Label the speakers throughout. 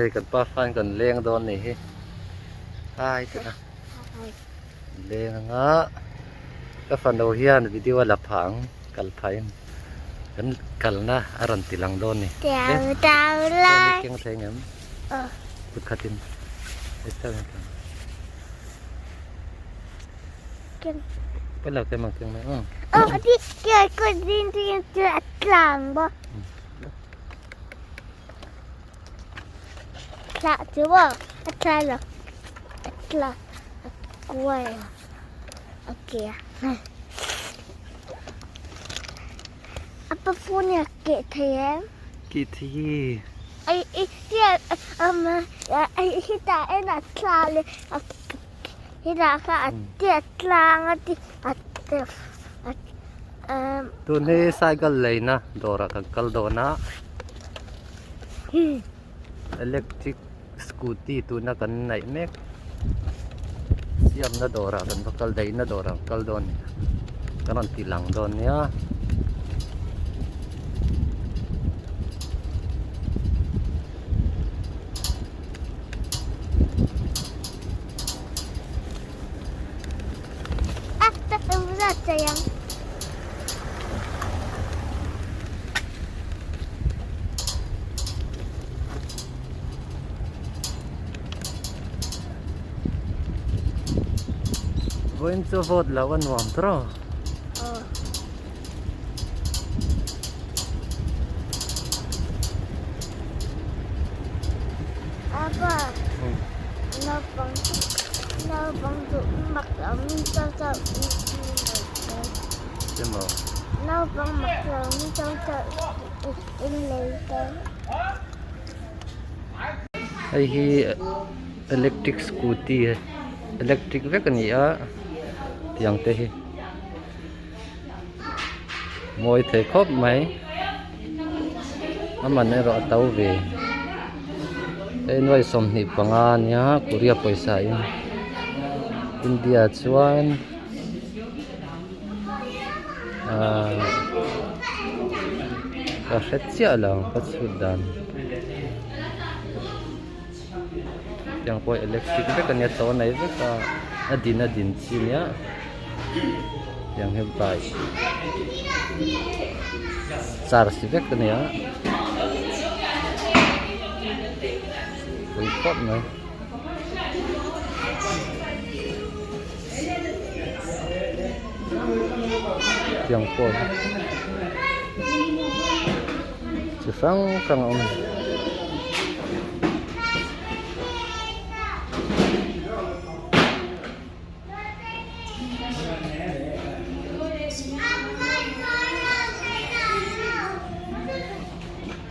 Speaker 1: Hei kan pa fan kan leng dawn nih hi hai tih a leng anga ka fanu hian video a la phah ang kal phahin kan kalna a rawn ti lang dawn ni keng thei ngem kut khatin Pala keng mang keng mai ang.
Speaker 2: Thla chu maw a thla lo a thla a kuai a a ke a a pa phone hi a keh thei em?
Speaker 1: Keh thei
Speaker 2: e. Ai i hetah en a thla leh a hetah kha a tiat tlang a ti a
Speaker 1: Tun hi cycle leina dawrah kan kal dawn a electric scooty tuna kan neih mek siamna dawrah kan va kal daihna dawrah kan kal dawn a ni kan rawn ti lang dawn nia. Vawiin chu vote loh a nuam tawh. Hei hi electric scooty electric vek a ni a tiang te hi. Mawi thei khawp mai a man erawh a to ve hei nuai 25 a nia korea pawisa in india chuan ahh ka hre chiah lo ka chhut dan tiang pawh electric vek a nia to nei vek a a din a din chi nia tiang hi bike charge vek a nia pui khawp mai. Tiang pawh hi chi hrang hrang a awm a ni.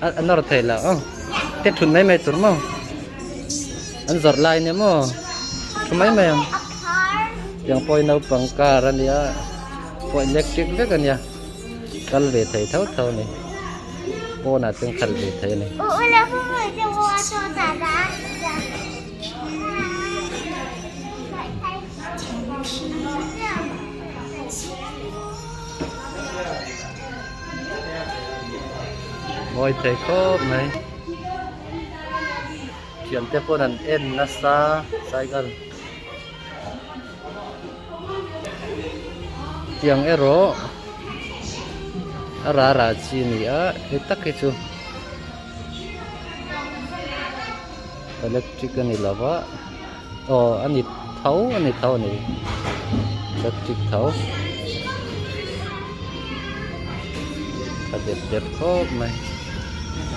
Speaker 1: A nawr theih loh ang te thut mai mai tur maw an zawrh lai nia maw thu mai mai ang tiang pawh hi naupang car a nia pawh electric vek a nia kal ve thei tho tho a ni pawnah chuan khalh ve thei a ni. Mawi thei khawp mai thiante pawn an en nasa cycle tiang erawh a rah rah chi a ni a hei tak hi chu electric a ni lo va aw a ni tho a ni tho a ni electric tho a dep dep khawp mai.